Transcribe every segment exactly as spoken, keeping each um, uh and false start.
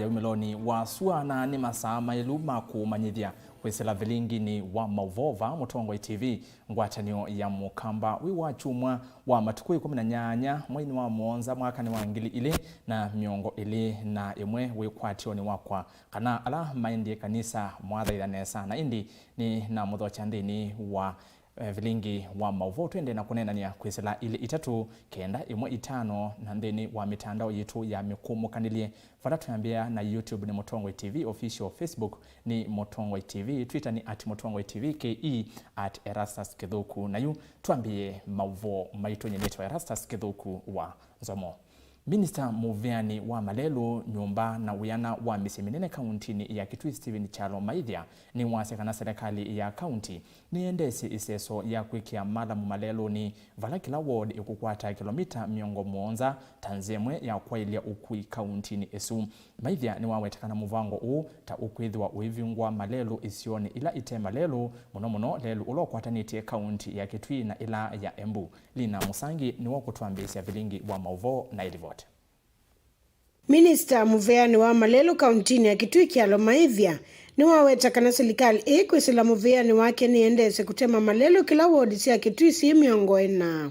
ya umĩlonĩ wa sua, na nĩ masaa maĩlu ma kũmanyĩthya kwĩsĩla vilinginĩ wa maũvoo vaa Mũtongoi T V, ngwatanĩo ya Mũkamba. Wĩ wa kyumwa wa matukũ ĩkũmi na nyanya, mweinĩ wa mũonza, mwakanĩ wa ngili ilĩ na mĩongo ĩlĩ na ĩmwe, wĩkwatyonĩ wakwa kana ala maendie kanisa mwathaitha nesa. Na ĩndĩ nĩ na mũthokya nthĩnĩ wa eh, vilingi wa maũvoo, twende na kũneenany'a kwĩsĩla ilĩ itatũ kenda ĩmwe itano na nthĩnĩ wa mĩtandao yitũ ya mĩkũmũkanĩlye, vala twĩambĩa na YouTube nĩ Mũtongoi T V Official, Facebook nĩ Mũtongoi T V, Twitter nĩ at Mũtongoi T V, K E at Erastus Kĩthũku. Na yu twambĩĩe maũvoo maitũ. Nyie nĩtawa Erastus Kĩthũku wa Nzomo. Minista mũvĩanĩ wa malelũ, nyũmba na wĩana wa mĩsyĩ mĩnene kauntinĩ ya Kitui, Stephen Kyalo Maithya, nĩwasya kana serikali ya kaunti nĩyendeesye ĩseso ya kwĩkĩa malamu malelũnĩ, vala kĩla ward ĩkũkwata kĩlomita mĩongo mũonza ta nzĩa ĩmwe ya kwaĩlya ũkui kauntinĩ ĩsu. Maithya nĩwaweta kana mũvango ũũ ta ũkwĩthĩwa ũivingũa malelũ isionĩ ila ite malelũ, mũno mũno lelũ ũla ũkwatanĩtye kaunti ya Kitui na ĩla ya Embu. Lina Mũsangi nĩwe ũkũtwambĩĩsya vilingi wa maũvoo na ĩlivoti. Minista mũvĩanĩ wa malelũ kauntinĩ ya Kitui, Kyalo Maithya, nĩwaweta kana silikalĩ ĩĩ kwĩsĩla mũvĩanĩ wake nĩyendeesye kũtema malelũ kĩla wodi sya Kitui syĩ mĩongo ĩna.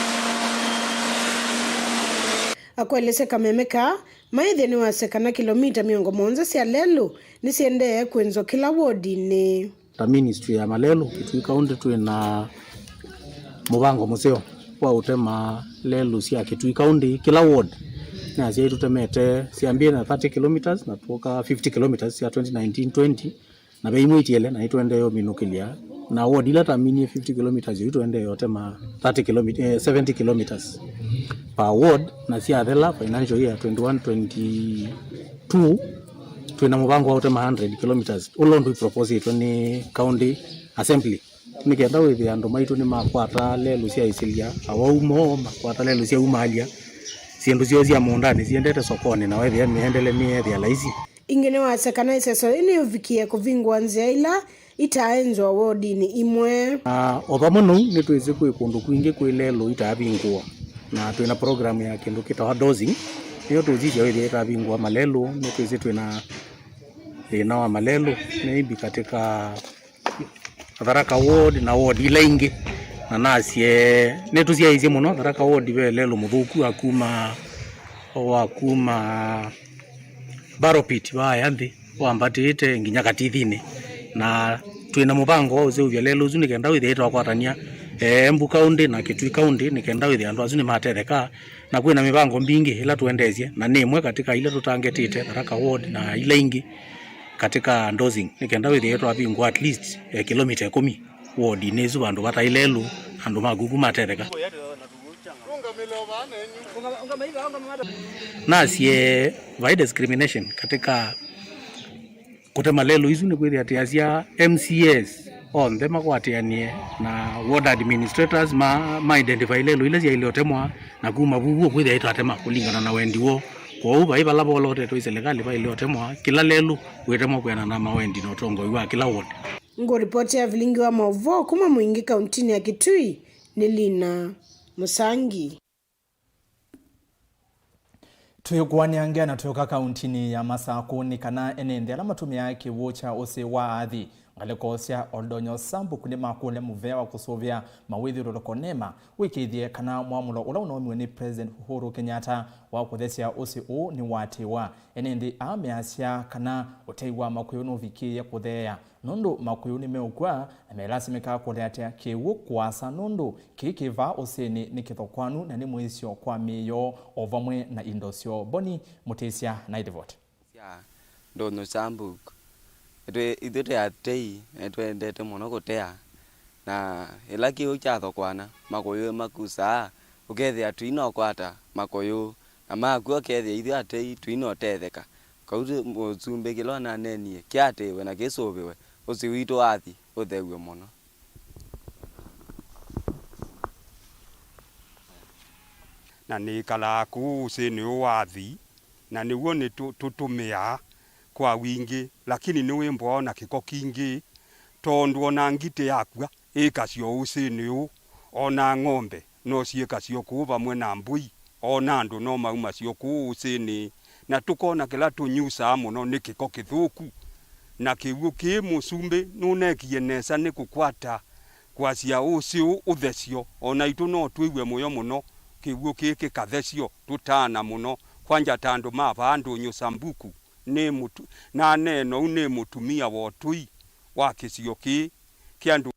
Akwelesya kameme kaa, Maithya nĩwasya kana kĩlomita mĩongo mũonza sya lelũ nĩsyendee kwĩnzwa kĩla wodinĩ. Ta ministry ya malelũ, Kitui County twĩ na mũvango mũseo wa ũtema lelũ sya Kitui County kĩla ward. Nĩ asyai tũtemete, syambie na thirty kilometers na tuoka fifty kilometers sya twenty nineteen twenty, na ve imwe itiele na itũendee ũminũkĩlya, na ward ila taminie fifty kilometers yu tũendee ũtema thirty kilometers, eh, seventy kilometers per ward, na syathela financial year twenty-one twenty-two twĩ na mũvango wa ũtema hundred kilometers, ũla ũndũ ipropositwe nĩ County Assembly, nĩ kenda wĩthĩa andũ maitũ nĩmakwata lelũ sya ĩsilya, awau moo makwata lelũ sya umaalya, syĩndũ syoo sya mũũndanĩ siendete sokonĩ, na wethĩa mĩendele nĩyethĩa laisi. Ĩngĩ nĩwasya kana ĩseso yĩĩ nĩyũvikie kũvingũa nzĩa ila itaaenzwa wodinĩ imwe. Na o vamwe nou, nĩtwĩsĩ kwĩ kũndũ kwingĩ kwĩ lelũ itaavingũa, na twĩ na program ya kĩndũ kĩtawa dozing, nĩyo tũsisya wĩthĩa ĩtavingũa malelũ. Nĩtwĩsĩ twĩ na thĩna wa malelũ, maybe katika Tharaka ward na ward ila ingĩ, na nasye nĩtũsyaĩĩsye mũno Tharaka ward ve lelũ mũthũku wa kuma, wa kuma barrow pit vaaya nthĩ wambatĩte nginya katithinĩ, na twĩ na mũvango wa ũseũvya lelũ ũsu nĩ kenda wĩthĩa ĩtwakwatany'a Embu County na Kitui County, nĩ kenda wĩthĩa andũ asu nĩmatetheka. Na kwĩ na mĩvango mbingĩ ĩla tũendeesye, na nĩ ĩmwe katĩ ka ila tũtangetĩte, Tharaka ward na ila ingĩ katĩ ka dozing, nĩ kenda wĩthĩe twavingũa at least, eh, kĩlomita ĩkũmi wodinĩ ĩsu vandũ vataĩ lelũ, andũ ma kuku matetheka. Nasye vai discrimination katĩ ka kũtema lelũ isu, nĩ kwĩthĩa atĩ asya M C As onthe makwatĩanĩe na ward administrators ma, ma identify lelũ ila syaĩle ũtemwa, na kuma vu w'o kwĩthĩa ĩtatema kũlingana na wendi woo. Kwoou vai vala volotetwe ĩ silikalĩ vaĩle ũtemwa kĩla lelũ wĩtemwa kwĩanana na mawendi na ũtongoi wa kĩla ward. Ngũripoti ya vilingi wa maũvoo kuma Mwingi kauntinĩ ya Kitui nĩ Lina Mũsangi. Twĩkũanĩa ngea na twĩũka kauntinĩ ya Masakũ nĩ kana ene nthĩ ala matũmĩaa kĩw'ũ kya ũsĩ wa athi ngalĩko sya Oldonyo Sambuk nĩmakũlya mũvea wa kũsũvĩa mawĩthyũlũlũko NEMA wĩkĩĩthye kana mwamũlo ũla ũnaumiw'e nĩ President Uhuru Kenyatta wa kũthesya ũsĩ ũũ nĩwatĩĩwa. Ene nthĩ aa measya kana ũtei wa makũyũ nũvikĩĩe kũtheea nũndũ makũyũ nĩmeũkw'a na melasimĩka kũleatĩa kĩw'ũ kũasa nũndũ kĩĩ kĩ vaa ũsĩnĩ nĩ kĩthokwanu na nĩ mũisyo kwa mĩĩ yoo o vamwe na indo syoo. Boni Mũtĩsya na ĩlivoti. Sya Ndonyo Sambuk. Itwĩ, ithyĩ twĩ atei na nĩtwendete mũno kũtea, na ĩla kĩw'ũ kyathokwana, makũyũ makusaa, ũkethĩa tũinokwata makũyũ, na makw'a ũkethĩa ithyĩ atei tũinotetheka. Kau tũ-, mũsumbĩ kĩla ũnaneenie kĩatĩĩwe na kĩsũvĩwe, ũsĩ witũ wathi ũthew'e mũno. Na nĩkalaa kũu ũsĩnĩ ũũ wa athi, na nĩw'o nĩtũ-, tũtũmĩaa kwa wingĩ, lakini nĩwĩmbwaa o na kĩko kingĩ, tondũ o na ngitĩ yakw'a ĩkasya o ũsĩnĩ ũũ, o na ng'ombe no syĩkasye o kũu vamwe na mbũi, o na andũ no maumasye o kũu ũsĩnĩ, Na tũkona kĩla tũnyusaa mũno nĩ kĩko kĩthũku. Na kĩw'ũ kĩĩ mũsumbĩ nũneekie nesa nĩ kũkwata kwasya ũsĩ ũũ ũthesyo, o naitũ no twĩw'e mũyo mũno kĩw'ũ kĩĩ kĩkathesyo. Tũtaana mũno, kwanja ta andũ ma vaa ndũnyũ Sambuku, nĩ mũtu-, naneena ũu nĩ mũtumĩa wa ũtũi wa kĩsio kĩĩ kĩa andũ.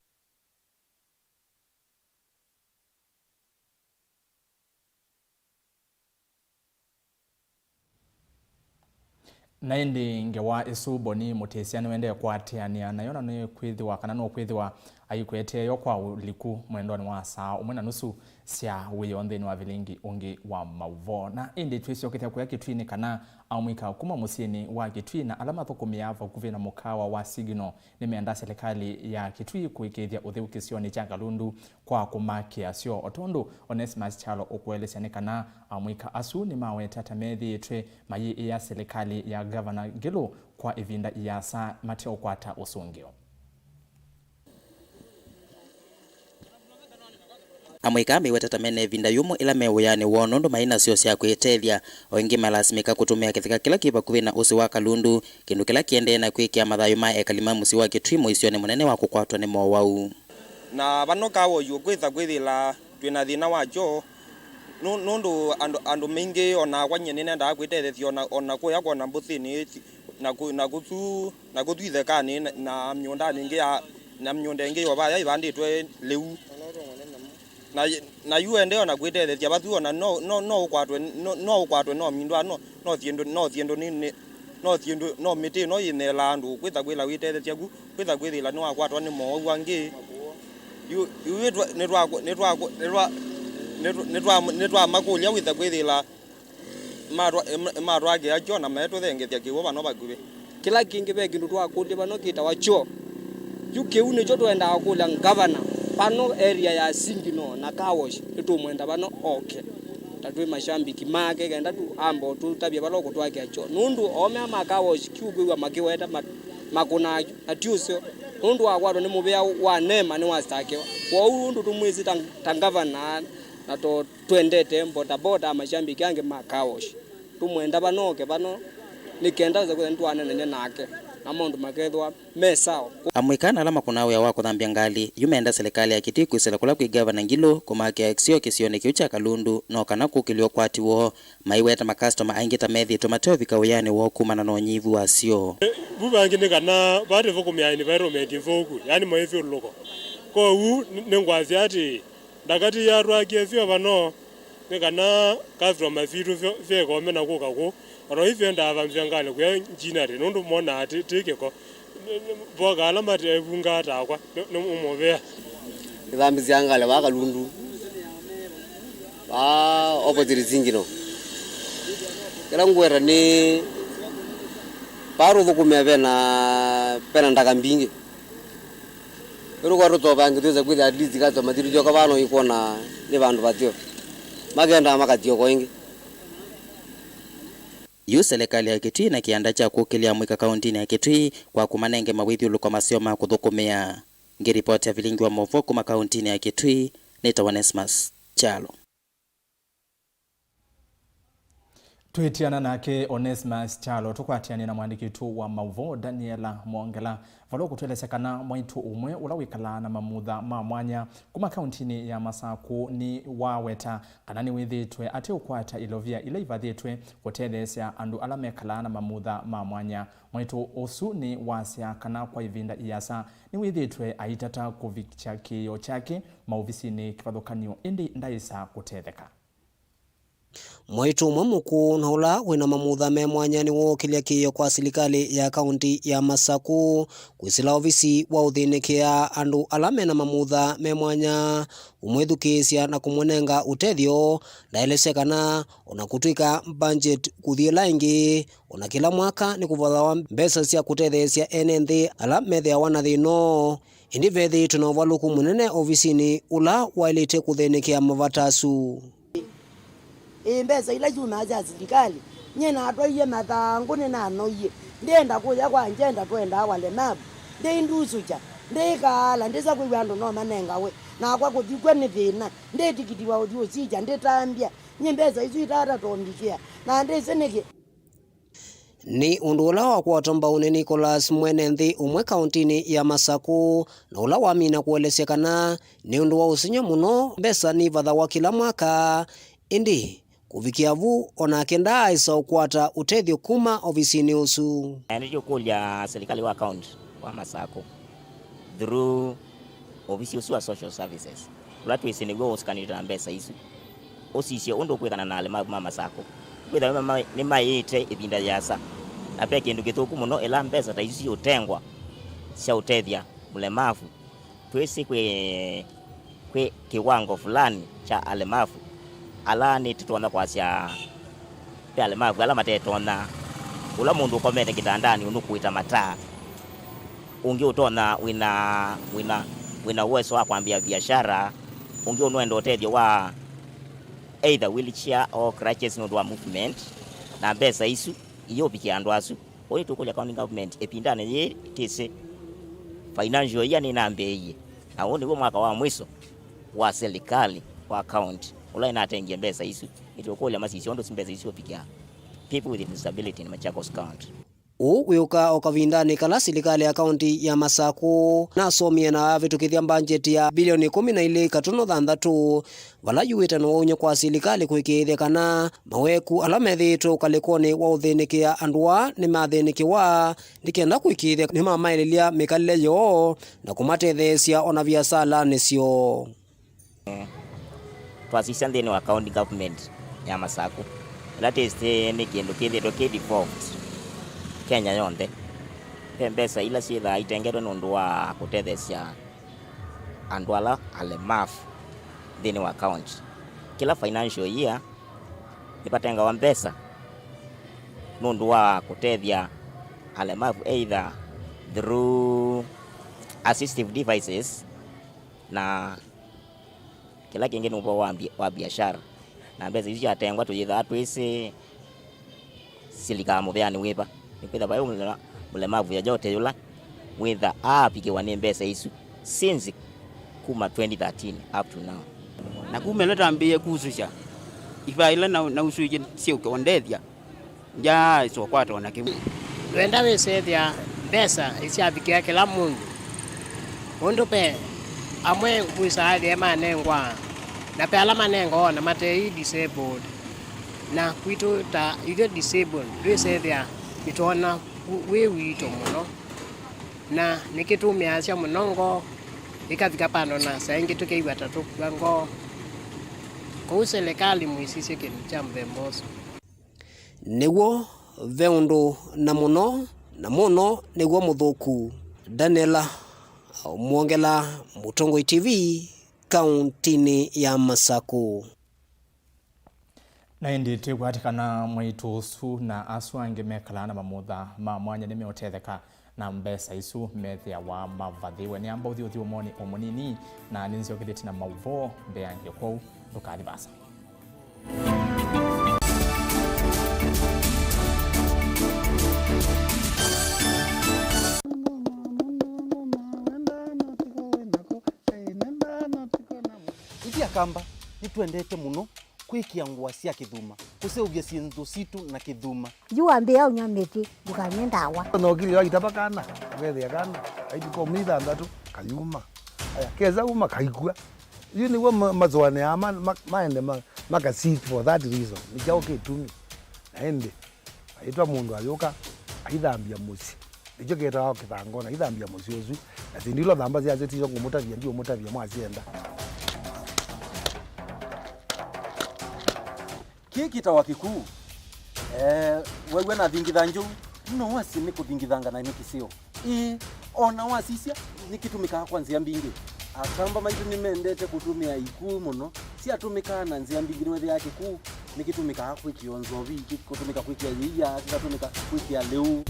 Na ĩndĩ ngewa ĩsu Boni Mũtĩsya nĩwendee kũatĩanĩa nayo, na nĩkwĩthĩwa kana nũkwĩthĩwa aikweteeyo kwa ũliku mwendonĩ wa saa ũmwe na nusu sya wĩoo nthĩnĩ wa vilingi ũngĩ wa maũvoo. Na ĩndĩ twĩsyokethya kũya Kĩtwinĩ kana amũika kuma mũsyĩnĩ wa Kĩtwii na ala mathũkũmĩaa vakuvĩ na mũkaawa wa Signal nĩmenda silikalĩ ya Kĩtwii kũĩkĩĩthya ũtheu kĩsionĩ kya Kalundu kwa kũmakĩa syoo. O tondũ Onesimus Kyalo ũkũelesya nĩ kana amũika asu nĩmaweta ta methĩĩtwe mayĩĩa silikalĩ ya Ngavana Ngilu kwa ĩvinda iasa mateũkwata ũsũngĩo. Amũika meiweta ta mena ĩvinda yũmũ ĩla me wĩanĩ woo nũndũ mai na syoo sya kwĩtethya. O ĩngĩ malasimĩka kũtũmĩa kĩtheka kĩla kĩ vakuvĩ na ũsĩ wa Kalundu, kĩndũ kĩla kĩendee na kwĩkĩa mathayũ ma ekali ma mũsyĩ wa Kĩtwii mũisyonĩ mũnene wa kũkwatwa nĩ mowau. Na vano kawo yu kwĩtha kwĩthĩla twĩ na thĩna wa kyoo, nũ-, nũndũ andũ, andũ maingĩ, o nakwa nyie nĩnendaa kwĩtethesya o na, o na kũya kwona mbũthĩnĩ, na kũ-, na kũthu, na kũthu ithekanĩ, na, na mĩũndanĩ ĩngĩ ya, na mĩũnda ĩngĩ yo vaya ĩvandĩtwe lĩu. Na, na yu ende o na kwĩtethesya vathu, o na no, no, no ũkwatwe, no, no ũkwatwe no mindwa, no, no syĩndũ, no syĩndũ nĩ, nĩ, no syĩndũ, no mĩtĩ ĩno yĩneelaa andũ, kwĩtha kwĩla wĩtethesya ku, kwĩtha kwĩthĩla nĩwakwatwa nĩ mowau angĩ. Yu, yu nĩtwa-, nĩtwa-, nĩtwa-, nĩtwa-, nĩtwa-, nĩtwa-, nĩtwamakũlya wĩtha kwĩthĩla matwa-, ĩm-, matwakĩa kyoo na metũthengethya kĩw'ũ vano vakuvĩ. Kĩla kĩngĩ, ve kĩndũ twakũlya vano kĩtawa kyoo. Yu kĩu nĩkyo twendaa kũlya ngavana vano area ya Signal na car wash nĩtũmwenda vano oke. Ta twĩ mashambiki make, kenda tu ambe ũtũtavye vala ũkũtwakĩa kyoo. Nũndũ oomea ma car wash kĩu kwĩw'a makĩweta ma-, makũnaa kyu, na ti ũseo. Nũndũ wakwatwa nĩ mũvĩa wa neema nĩwastakiwa. Kwoou ũndũ tũmwĩsĩ ta, ta ngavana na to twendete bodaboda, mashambiki angĩ ma car wash. Tũmwenda vano oke vano nĩ kenda wĩsa kwĩtha nĩtwaneenany'a nake na maũndũ makethĩwa me sawa. Amũika na ala makũnaa wĩa wa kũthambya ngalĩ yu menda silikalĩ ya Kĩtwii kwĩsĩla kũla kwĩ Ngavana Ngilu kũmakĩa syoo kĩsionĩ kĩu kya Kalundu, no kana kũkĩlye ũkwati woo, maiweta makastoma aingĩ ta methĩĩtwe mateũvika wĩanĩ woo kumana na ũnyivu wa syoo. Vu vangĩ nĩ kana vaa tũthũkũmĩaa environment nthũku, yani maĩthyũlũlũko. Kwoou nĩ, nĩngwasya atĩ ndakati yatwakie syoo vano, nĩ kana customer sitũ syo-, syeekome na kũka kũu. O na yu syendaa vamsya ngalĩ kũya Njinarĩ, nũndũ monaa ti, ti kĩko. Nĩ, nĩ, voka ala matevungaa takwa, nĩ, nĩ mũvea. Nĩthambĩsya ngalĩ vaa Kalundu, vaa opposite Signal. Kĩla ngweta nĩ vaa tũthũkũmĩa vena, vena ndaka mbingĩ. Ĩndĩ kwa tũtovange twĩsa kwĩthĩa at least customer sitũ syoka vaa no ikwona nĩ vandũ vaseo. Makendaa makathi oko ĩngĩ. Yu silikalĩ ya Kĩtwii na kĩanda kya kũkĩlya amũika kaũntĩnĩ ya Kĩtwii kwa kũmanenge mawĩthyũlũlũko maseo ma kũthũkũmĩa. Ngĩripoti ya vilingi wa maũvoo kuma kaũntĩnĩ ya Kĩtwii, nĩtawa Onesimus Kyalo. Twĩtiana nake Onesimus Kyalo, tũkwatĩanĩe na mũandĩki witũ wa maũvoo Daniela Mwongela, vala ũkũtũelesya kana mwaitũ ũmwe ũla wĩkalaa na mamutha ma mwanya kuma kaũntĩnĩ ya Masakũ nĩwaweta kana nĩwĩthĩĩtwe ateũkwata ilovia ila ivathĩtwe kũtetheesya andũ ala mekalaa na mamutha ma mwanya. Mwaitũ ũsu nĩwasya kana kwa ĩvinda ĩasa nĩwĩthĩĩtwe aitata kũvikya kĩĩo kyake maovisinĩ kĩvathũkany'o, ĩndĩ ndaĩsa kũtetheka. Mwaitũ ũmwe mũkũũ na ũla wĩ na mamutha me mwanya nĩwookĩlya kĩĩo kwa silikalĩ ya kaũntĩ ya Masakũ kwĩsĩla ovisi wa ũthĩnĩkĩa andũ ala me na mamutha me mwanya, ũmwĩthukĩĩsya na kũmũnenga ũtethyo. Ndaelesya kana o na kũtw'ĩka mbanjeti kũthi ĩla ĩngĩ, o na kĩla mwaka nĩkũvathawa mbesa sya kũtetheesya ene nthĩ ala methĩawa na thĩna ũũ, ĩndĩ vethĩĩtwe na ũvalũku mũnene ovisinĩ ũla waĩlĩte kũthĩnĩkĩa mavata asu. Ĩ mbesa ila syumaa sya silikalĩ, nyie natwaie mathangũ nĩnanoie. Ndĩenda kũya kwa Njenda twendaa walemavu. Ndĩindusũkya, ndĩkaala, ndĩsa kwĩw'a andũ no manengawe. Nakwa kũthi kw'o nĩ thĩna. Ndĩ tikiti wa ũthi ũsikya, ndĩtambya. Nyie mbesa isu itata tombikĩa. Na ndĩsĩ nĩkĩ. Nĩ ũndũ ũla wakwatwa mbau nĩ Nicholas mwene nthĩ ũmwe kaũntĩnĩ ya Masakũ, na ũla wamina kũelesya kana nĩ ũndũ wa ũsengy'o mũno, mbesa nĩivathawa kĩla mwaka, ĩndĩ kũvikĩa vu, o nake ndaaĩsa ũkwata ũtethyo kuma ovisinĩ ũsu. Nĩtũkũlya serikali wa county wa Masakũ through ovisi ũsu wa social services, ũla twĩsĩ nĩw'o ũsikanĩte na mbesa isu, ũsisye ũndũ ũkwĩkana na alemavu ma Masakũ. Kwĩthĩwa nĩma-, nĩmaĩĩte ĩvinda yĩasa, na ve kĩndũ kĩthũku mũno ĩla mbesa ta isu siũtengwa sya ũtethya mũlemavu. Twĩsĩ kwĩ, kwĩ kĩwango fulani kya alemavu ala nĩtũtonya kwasya ve alemavu ala matetonya. Ũla mũndũ ũkomete kĩtandanĩ ũnũkũĩta mataa, ũngĩ ũtonya wĩna, wĩna, wĩna uwezo wa kwambĩa biashara, ũngĩ ũnũenda ũtethyo wa either wheelchair or crutches nũndũ wa movement, na mbesa isu iũvikĩa andũ asu. Ũu nĩtũkũlya county government ĩvindanĩ yĩĩ tĩsĩ financial year nĩnambĩĩie, na ũũ nĩw'o mwaka wa mwiso wa serikali wa county ũla ĩnatengie mbesa isu. Nĩtũkũlya masisye ũndũ mbesa isu iũvikĩa people with disability in Machakos County. Ũu wĩũka o kavindanĩ kala silikalĩ ya kaũntĩ ya Masakũ nasomie na avĩtũkĩthya mbanjeti ya bilioni ĩkũmi na ilĩ katuno thanthatũ, vala yuĩte nĩ waũny'o kwa silikalĩ kũĩkĩĩthya kana maweku ala methĩĩtwe ũkalĩkonĩ wa ũthĩnĩkĩa andũ aa nĩmathĩnĩkĩwa, nĩ kenda kũĩkĩĩthya nĩmamaĩlĩlya mĩkalĩle yoo na kũmatetheesya o na viasalanĩ syoo. Twasisya nthĩnĩ wa county government ya Masakũ, ĩla tĩsĩ nĩ kĩndũ kĩthĩtwe kĩ devolved Kenya yonthe. Ve mbesa ila syĩthaa itengetwe nũndũ wa kũtetheesya andũ ala alemavu nthĩnĩ wa county. Kĩla financial year nĩvatengawa mbesa nũndũ wa kũtethya alemavu either through assistive devices na kĩla kĩngĩ nĩ ũvoo wa mbi-, wa biashara. Na mbesa isu syatengwa tũyĩthaa twĩsĩ silikaa mũveanĩ wĩva. Nĩkwĩtha vai mũlema-, mũlemavu yoyote yũla wĩtha aavikĩwa nĩ mbesa isu since kuma twenty thirteen up to now. Na kuma ĩla twambĩĩe kusũsya, ivaa ila na, nausũie syũke ũndethya, ndyaaĩsa ũkwata o na kĩmwe. Twenda wĩsethĩa mbesa isyavikĩa kĩla mũndũ, ũndũ ve amwe wĩsaa ĩthĩe manengwa, na ve ala manengwa o na mateĩ disabled. Na kwitũ ta ithyĩ disabled, twĩsethĩa nĩtwoona wĩ witũ mũno, na nĩkĩtũmĩasya mũno ngoo, ĩkavika vandũ na saa ingĩ tũkew'a ta tũkua ngoo. Kwoou silikalĩ mwĩsisye kĩndũ kya mũthemba ũsu. Nĩw'o ve ũndũ na mũno, na mũno nĩw'o mũthũku. Daniela Mwongela, Mũtongoi T V, kaũntĩnĩ ya Masakũ. Na ĩndĩ twĩkwatĩkana mwaitũ ũsu na asu angĩ mekalaa na mamutha ma mwanya nĩmeũtetheka na mbesa isu methĩawa mavathĩwe. Nĩamba ũthi ũthi ũmonĩ o mũnini, na nĩnzyokethĩtye na maũvoo mbeange, kwoou ndũkathi vaasa. Ithyĩ Akamba nĩtwendete mũno kwĩkĩa ngũa sya kĩthuma, kũseũvya syĩndũ sitũ na kĩthuma. Yu wambĩĩa ũnywa mĩtĩ, ndũkanywe ndawa. Nokilio aitava kana, ũkethĩa kana, aitũka ũmĩ thanthatũ, kayuma. Aya, kesa uma, kaikw'a. Yu nĩw'o ma-, masũanĩaa ma-, ma-, maende ma-, maka seek for that reason. Nĩ kyaũ kĩtumi? Na ĩndĩ, aitwa mũndũ ayũka, aithambya mũsyĩ. Nĩkyo kĩtawa kĩthango, na aithambya mũsyĩ ũsu. Na syĩndũ ila ũthamba syasyo tisyo ngũmũtavya, ndiũmũtavya mwasyenda. Kĩĩ kĩtawa kĩkuu. Eh, wew'a nathingitha njũu, no wasye nĩ kũthingithanga na nĩ kĩseo. Ĩĩ, o na wasisya, nĩkĩtũmĩkaa kwa nzĩa mbingĩ. Akamba maitũ nĩmendete kũtũmĩa ikuu mũno. Syatũmĩkaa na nzĩa mbingĩ, nĩwethĩaa kĩkuu nĩkĩtũmĩkaa kwĩkĩa nzovi, kĩkũtũmĩka kwĩkĩa yĩia, kĩkatũmĩka kwĩkĩa lĩu.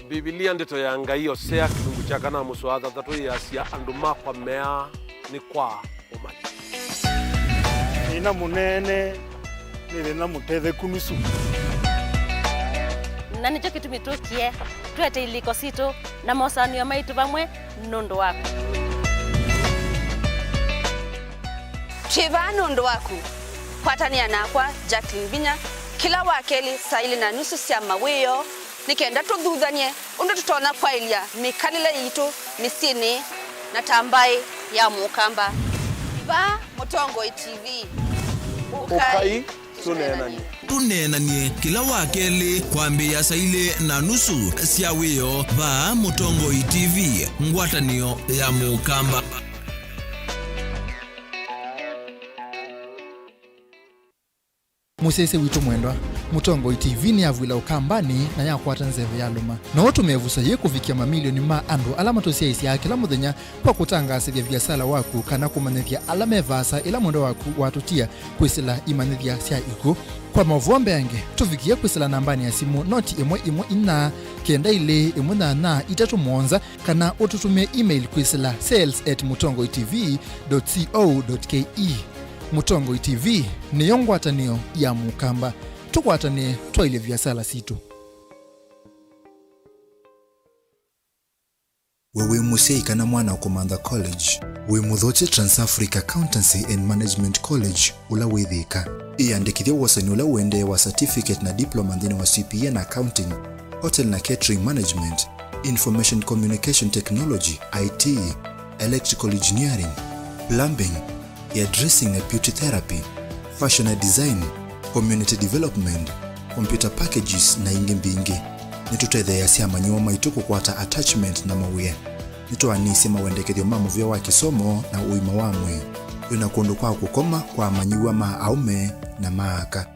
Mbivilia, Ndeto ya Ngai, Osea, kĩlungu kya kana, mũsoa thanthatũ, yĩasya, "Andũ makwa meaa nĩ kwa ũmanyi." Thĩna mũnene nĩ thĩna mũtetheku nusu. Na nĩkyo kĩtumi tũkie Twete ilĩko sitũ na mosaanĩo maitũ vamwe nũndũ waku. Twĩ vaa nũndũ waku. Kwatanĩa nakwa, Jacqueline Vinya, kĩla wakelĩ saa ilĩ na nusu sya mawĩoo, nĩ kenda tũthuthany'e ũndũ tũtonya kwaĩlya mĩkalĩle yitũ mĩsyĩnĩ na ta mbaĩ ya Mũkamba. Vaa Mũtongoi T V. Ũkai. Ũkai. Tũneenany'e. Tũneenany'e kĩla wakelĩ kwambĩĩa saa ilĩ na nusu sya wĩoo vaa Mũtongoi T V, ngwatanĩo ya Mũkamba. Mũsyaĩĩsya witũ mwendwa, Mũtongoi T V nĩyavw'ĩla Ũkambanĩ na yakwata nzeve yalũma. No ũtũme ĩvuso yĩĩ kũvikĩa mamilioni ma andũ ala matũsyaĩĩsyaa kĩla mũthenya kwa kũtangaasĩthya viasala waku kana kũmanyĩthya ala me vaasa ĩla mwendwa waku watũtia kwĩsĩla imanyĩthya sya ikw'ũ. Kwa maũvoo mbeange, tũvikĩe kwĩsĩla nambanĩ ya simũ noti ĩmwe ĩmwe inya kenda ilĩ ĩmwe nyanya itatũ mũonza, kana ũtũtũmĩe email kwĩsĩla sales at mũtongoi T V dot co dot K E. Mũtongoi T V nĩyo ngwatanĩo ya Mũkamba. Tũkwatanĩe twaĩlye viasala sitũ. We wĩ mũsyai kana mwana ũkũmantha college? Wĩ mũthokye Trans-Africa Accountancy and Management College ũla wĩ Thika. Ĩyandĩkĩthye wosani ũla ũendee wa certificate na diploma nthĩnĩ wa C P A na accounting, hotel na catering management, information communication technology, I T, electrical engineering, plumbing, hairdressing na beauty therapy, fashion na design, community development, computer packages, na ingĩ mbingĩ. Nĩtũtetheeasya amanyĩw'a maitũ kũkwata attachment na mawĩa. Nĩtwaanĩsye mawendekethyo ma mũvĩa wa kĩsomo na ũima wa mwĩĩ. Twĩ na kũndũ kwa kũkoma kwa amanyĩw'a ma aũme na ma aka.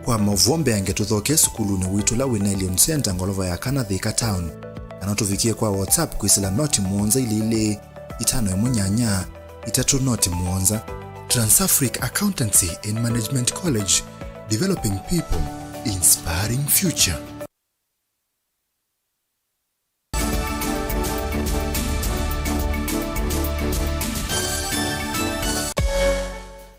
Kwa maũvoo mbeange, tũthokee sukulunĩ witũ ũla wĩ Nelion Center, ngolova ya kana, Thika Town. Kana ũtũvikĩe kwa WhatsApp kwĩsĩla noti mũonza ilĩ ilĩ itano ĩmwe nyanya itatũ noti mũonza. Trans-Africa Accountancy and Management College, developing people, inspiring future.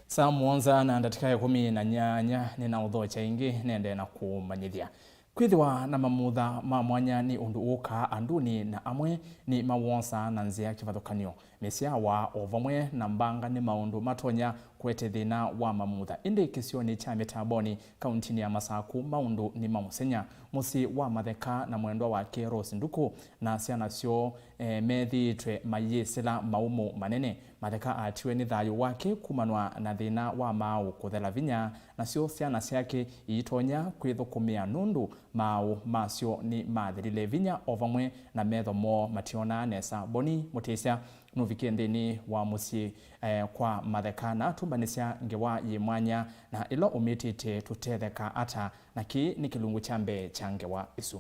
Saa mũonza na ndatĩka ĩkũmi na nyanya nĩnaũthokya ĩngĩ nende na kũmanyĩthya. Kwĩthĩwa na mamutha ma mwanya nĩ ũndũ ũkaa andũnĩ, na amwe nĩmawosaa na nzĩa kĩvathũkany'o. Mĩsyawa o vamwe na mbanga nĩ maũndũ matonya kũete thĩna wa mamutha. Ĩndĩ kĩsionĩ kya Mĩtamboni, kauntinĩ ya Masakũ, maũndũ nĩ ma ũsenya. Mũsyĩ wa Matheka na mwendwa wake Rose Nduku na syana syoo, eh, methĩĩtwe mayĩsĩla maũmũ manene. Matheka atiwe nĩ thayũ wake kumanwa na thĩna wa maaũ kũthela vinya, nasyo syana syake iitonya kwĩthũkũmĩa nũndũ maaũ masyo nĩmathelile vinya o vamwe na metho moo mationaa nesa. Boni Mũtĩsya nũvikie nthĩnĩ wa mũsyĩ, eh, kwa Matheka na atũmbanĩsya ngewa yĩ mwanya, na ĩla ũmĩtĩte tũtetheka ata? Na kĩĩ nĩ kĩlungu kya mbee kya ngewa ĩsu.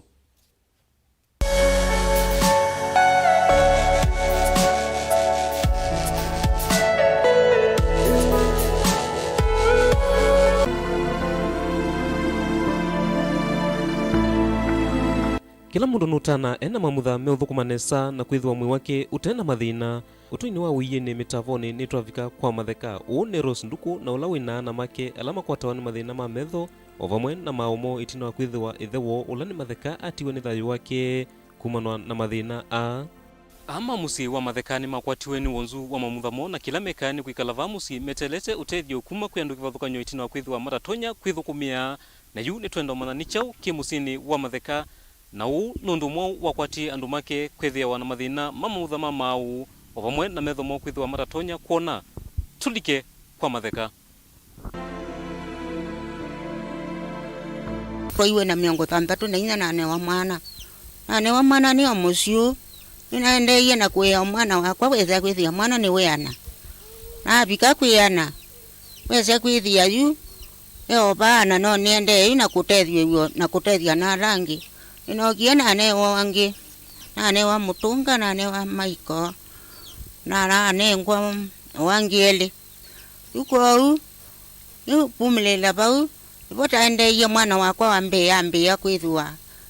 Kĩla mũndũ nũtanaa e na mamutha meũthũkũma nesa na kwĩthĩwa mwĩĩ wake ũte na mathĩna. Ũtũinĩ wa ũiĩnĩ mĩtavonĩ nĩtwavika kwa Matheka. Ũũ nĩ Rose Nduku, na ũla wĩ na ana make ala makwatawa nĩ mathĩna ma metho, o vamwe na maaũ moo ĩtina wa kwĩthĩwa ĩthe woo, ũla nĩ Matheka, atiwe nĩ thayũ wake kumanwa na mathĩna aa. Aa ma mũsyĩ wa Matheka nĩmakwatiwe nĩ wonzu wa mamutha moo, na kĩla mekaa nĩ kwĩkala vaa mũsyĩ meteelete ũtethyo kuma kwĩ andũ kĩvathũkany'o ĩtina wa kwĩthĩwa matatonya kwĩthũkũmĩa. Na yu nĩtwenda ũmanya nĩ kyaũ kĩ mũsyĩnĩ wa Matheka, na ũu nĩ ũndũ mwaũ wakwatie andũ make kwĩthĩawa na mathĩna ma mamutha ma maaũ, o vamwe na metho moo kwĩthĩwa matatonya kwona. Tũlike kwa Matheka. Twaĩwe na mĩongo thanthatũ na inya nanewa mwana. Nanewa mwana nĩ o mũsyĩ ũũ. Nĩnaendeeie na kũea mwana wakwa wesa kwĩthĩa mwana nĩwĩana. Navika kwĩana, wesa kwĩthĩa yu e o vaa, na no nĩendee yu na kũtethw'a na kũtethya na ala angĩ. Nĩnookie nanewa angĩ. Nanewa mũtũnga, nanewa maiko, na nanengwa o angĩ elĩ. Yu kwoou, nĩkumĩlĩĩla vau, nĩvo taendeeie mwana wakwa wa mbee ambĩĩa kwĩthĩwa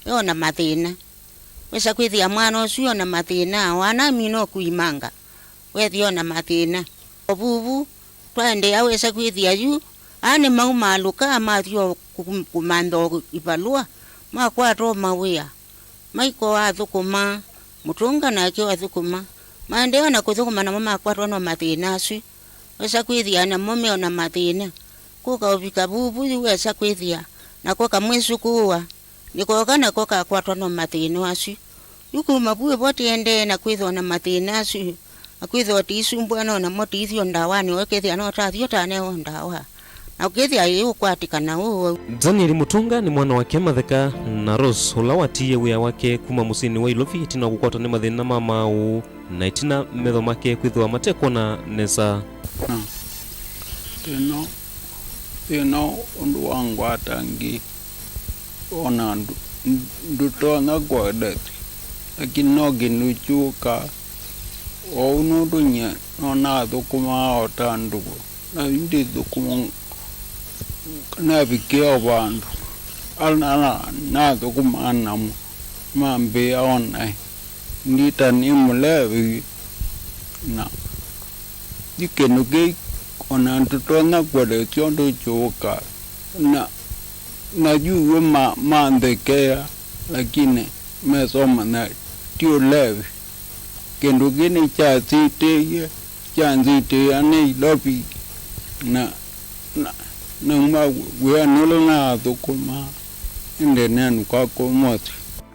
e o na mathĩna. Wesa kwĩthĩa mwana ũsu e o na mathĩna, o anamina o kũimanga, weethĩa o na mathĩna. O vu vu, twaendeea wesa kwĩthĩa yu, aa nĩmaumaalũka, mathi o kũ-, kũmantha o ivalũa, makwata o mawĩa. Maiko athũkũma, Mũtũnga nake athũkũma. Maendeea na kũthũkũma, namo makwatwa no mathĩna asu. Wesa kwĩthĩa namo meona mathĩna. Kũka ũvika vuvu yu wesa kwĩthĩa nako kamwĩsũkũũa. Nĩkoka nako kakwatwa no mathĩna asu. Yu kuma vu ĩvo tĩendee na kwĩthĩwa na mathĩna asu, na kwĩthĩwa tĩisumbũa no namo tĩithi o ndawanĩ, ũkethĩa no tathi ũtanewa ndawa, na ũkethĩa ĩũkwatĩkana ũwau. Daniel Mũtũnga nĩ mwana wake Matheka na Rose, ũla watiie wĩa wake kuma mũsyĩnĩ wa Ilovi ĩtina wa kũkwatwa nĩ mathĩna ma maaũ na ĩtina metho make kwĩthĩwa matekwona nesa. Na thĩna, thĩna ũndũ wa ngwata ngĩ, ona ndũ-, ndũtonya kũelesya, lakini no kĩndũ kyũkaa. Oou nũndũ nyie no nathũkũmaa o ta ndũũ, na yu ndĩthũkũma, navikĩa o vandũ ala, ala nathũkũmaa namo mambĩa o naĩ, ndi ta nĩ mũlevi, na yu kĩndũ kĩu ona tũtonya kũelesya ũndũ kyũkaa. Na, na yu w'o ma-, manthekea, lakini mesomanya ti ũlevi. Kĩndũ kĩĩ nĩkyasitĩie, kyanzitĩa nĩ Ilovi, na, na, nauma wĩanĩ ũla naathũkũmaa, ĩndĩ nenũka kũũ mũsyĩ.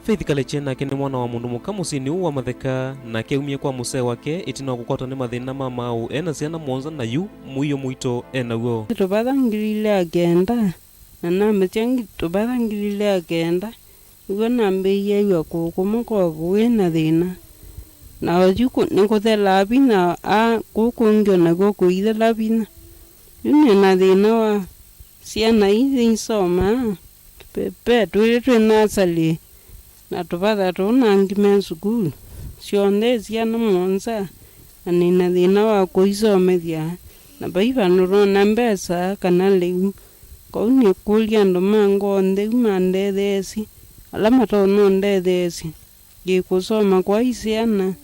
Faith Kalekye nake nĩ mwana wa mũndũ mũka mũsyĩnĩ ũũ wa Matheka, nake aumie kwa mũsee wake ĩtina wa kũkwatwa nĩ mathĩna ma maaũ e na syana mũonza, na yu mũio mũito e naw'o. Tũvatha ngili ilĩ ya kenda, na namesya ngi-, tũvatha ngili ilĩ ya kenda, nĩw'o nambĩĩie ĩw'a kũkũma kwa kũĩ na thĩna. Na oyu kũ-, nĩkũthelaa vinya, a, kũu kũngĩ o nakw'o kũithela vinya. Yu nĩ na thĩna wa syana ii isomaa. Ve, ve twĩlĩ twĩ nasarĩ, na tũvatha tũu na angĩ me sukulu. Syonthe syana mũonza, na nĩ na thĩna wa kũisomethya, na vai vandũ nona mbesa kana lĩu. Kwoou nĩkũlya andũ ma ngoo ntheu mandetheesye, ala matonya ũndetheesya. Ĩ kũsoma kwa syana,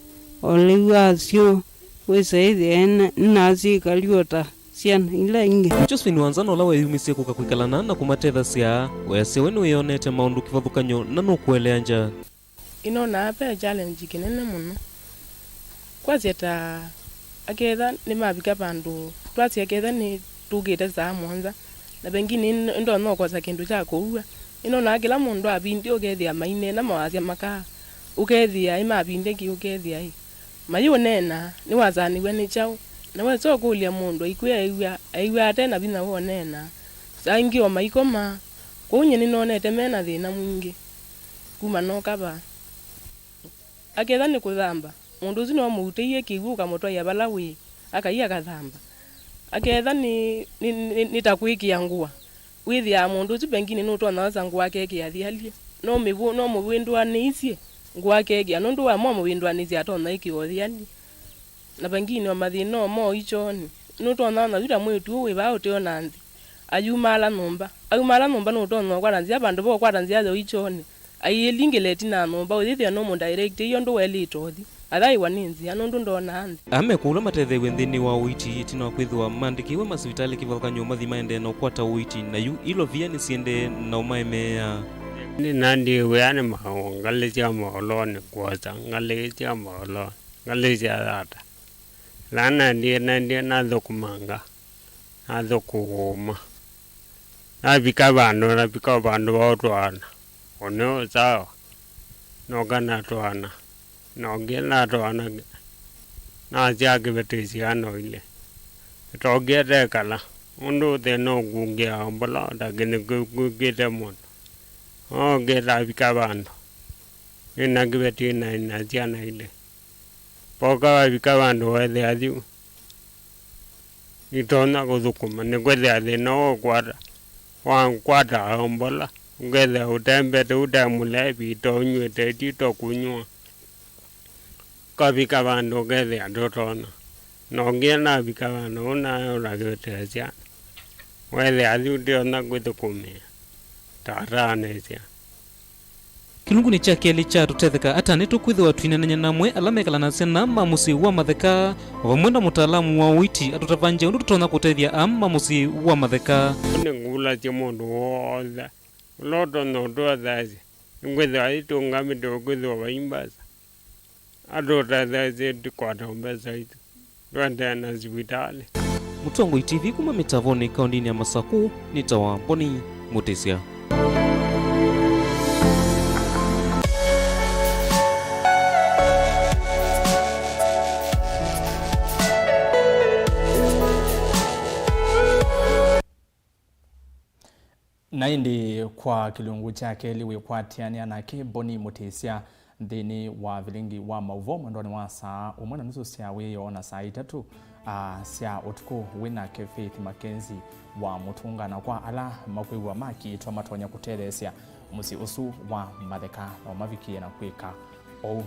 o lĩu asyo, wĩsa ĩthĩa nĩnasyĩkali o ta syana ila ingĩ. Josephine Wanzano, ũla weeyumisye kũka kwĩkalana na kũmatethasya, weasya we nĩwĩyonete maũndũ kĩvathũkany'o na nũkũeleangya. Nĩnonaa ve challenge kĩnene mũno. Kwasya ta aketha nĩmavika vandũ, twasya aketha nĩtũkĩte saa mũonza, na pengine nĩ-, nĩndonya ũkosa kĩndũ kya kũua. Nĩnonaa kĩla mũndũ avindie, ũkethĩa maineena mawasya makaa, ũkethĩa ĩ mavindie kĩ, ũkethĩa ĩ. Mayĩũneena, nĩwasaanĩw'a nĩ kyaũ? Na wesa ũkũlya mũndũ aikwĩa eĩw'a, eĩw'a ate na vinya wa ũneena. Saa ingĩ o maikoma. Kwoou nyie nĩnonete me na thĩna mwingĩ kuma nooka vaa. Aketha nĩ kũthamba, mũndũ ũsu no ũmũutĩie kĩw'ũ ũkamũtwaĩa vala wĩ, akai akathamba. Aketha nĩ, nĩ, nĩ, nĩ ta kwĩkĩa ngũa, wĩthĩaa mũndũ ũsu pengine nũtonya osa ngũa akekĩa thialyĩ. No mĩvũ-, no mũvĩndũanĩisye ngũa akekĩa, nũndũ wa mo mũvĩndũanĩsye atonya ĩkĩa ũthialyĩ. Na pengine o mathĩna o moo ikyonĩ. Nũtonya ona yu ta mwĩĩtu ũũ wĩ vaa ũteo na nthĩ, ayumaala nyũmba. Ayumaala nyũmba nũtonya ũkwata nzĩa vandũ va ũkwata nzĩa ya ũikyonĩ. Aiĩlingĩla ĩtina wa nyũmba, ũyĩthĩa nũmũdirectĩie ũndũ waĩlĩte ũthi. Athaĩwa nĩ nzĩa, nũndũ ndonaa nthĩ. Aa mekũlwa matetheew'e nthĩnĩ wa ũiiti ĩtina wa kwĩthĩwa maandĩkĩwe masivitalĩ kĩvathũkany'o mathi maendee na ũkwata ũiiti, na yu ilovia nĩsiendee na ũmaemeea. Nĩnaendie wĩanĩ maũngalĩsya maũlonĩ kwosa, ngalĩsya maũlonĩ, ngalĩsya yata. Ĩla naendie, naendie nathũkũmanga, nathũkũma. Navika vandũ, navika vandũ va ũtwaana. Ũnĩ ũsawa, nooka natwaana, nokie natwaana, nasyaa kĩveti syana ilĩ. Nĩtookie tekala, ũndũ thĩna ũkungĩa mbũla ta kĩnĩ kĩkwĩkĩte mũndũ. Nookie tavika vandũ, nĩna kĩveti na, na syana ilĩ. Voka wavika vandũ weethĩa yu itonya kũthũkũma, nĩkwĩthĩa thĩna ũkwata, wakwata mbola, ũkethĩa ũtembete ũte mũlevi, itoũnyw'ĩte ti tokũnyw'a. Ũkavika vandũ ũkethĩa ndũtonya. Nongie navika vandũ ũnaũlagĩte syana, weethĩa yu ndionya kwĩthũkũmĩa, tataanĩsya. Kĩlungunĩ kya kelĩ kya Tũtetheka Ata, nĩtũkwĩthĩwa twĩneenany'a na amwe ala mekalanasya na ma mũsyĩ wa Matheka, o vamwe na mũtaalamu wa ũiiti atũtavangya ũndũ tũtonya kũtethya aa ma mũsyĩ wa Matheka. Nĩngũlasya mũndũ w'onthe ũla ũtonya ũtũtetheesya, Nĩkwĩthĩwa itũngamĩte ũkwĩthĩwa vai mbesa. Atũtetheesye tũkwate mbesa itũ. Tũendeea na sivitalĩ. Mũtongoi T V kuma Mĩtavonĩ kaũndĩnĩ ya Masakũ nĩtawa Boni Mũtĩsya. Na ĩndĩ kwa kĩlungu kya kelĩ wĩkwatĩanĩa nake Boni Mũtĩsya nthĩnĩ wa vilingi wa maũvoo mwendonĩ wa saa ũmwe na nusu sya wĩoo na saa itatũ, ah, sya ũtukũ wĩ nake Faith Mackenzie wa Mũtũnga. Na kwa ala makwĩw'a makĩtwa matonya kũtetheesya mũsyĩ ũsu wa Matheka, no mavikĩe na kwĩka ũu.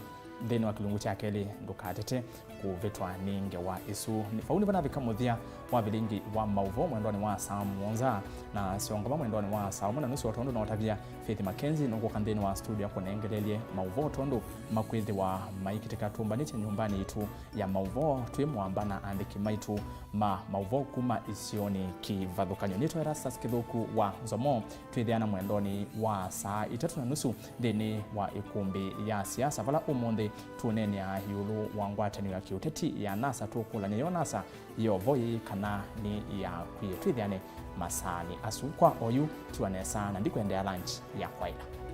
Nthĩnĩ wa kĩlungu kya kelĩ ndũkatete kũvĩtwa nĩ ngewa ĩsu. Nĩ vau nĩvo navika mũthya wa vilingi wa maũvoo mwendonĩ wa saa mũonza, na syongoma mwendonĩ wa saa ũmwe na nusu, o tondũ nootavya, Faith Mackenzie nũkũka nthĩnĩ wa studio akũnengelelye maũvoo tondũ makwĩthĩwa maikĩtĩka tũmbanĩtye nyũmbanĩ yitũ ya maũvoo twĩ mũamba na andĩki maitũ ma maũvoo kuma isionĩ kĩvathũkany'o. Nĩtwa Erastus Kĩthũku wa Nzomo. Twĩthĩana mwendonĩ wa saa itatũ na nusu nthĩnĩ wa ĩkũmbĩ ya siasa, vala ũmũnthĩ tũũneenea ĩũlũ wa ngwatanĩo ya kĩũteti ya NASA. Tũkũlany'a yo NASA yovo yĩĩ kana nĩ ya kw'ĩĩ. Twĩthĩane masaanĩ asu. Kwa oyu, tiwa nesa na ndikwendea lunch ya kwaĩla.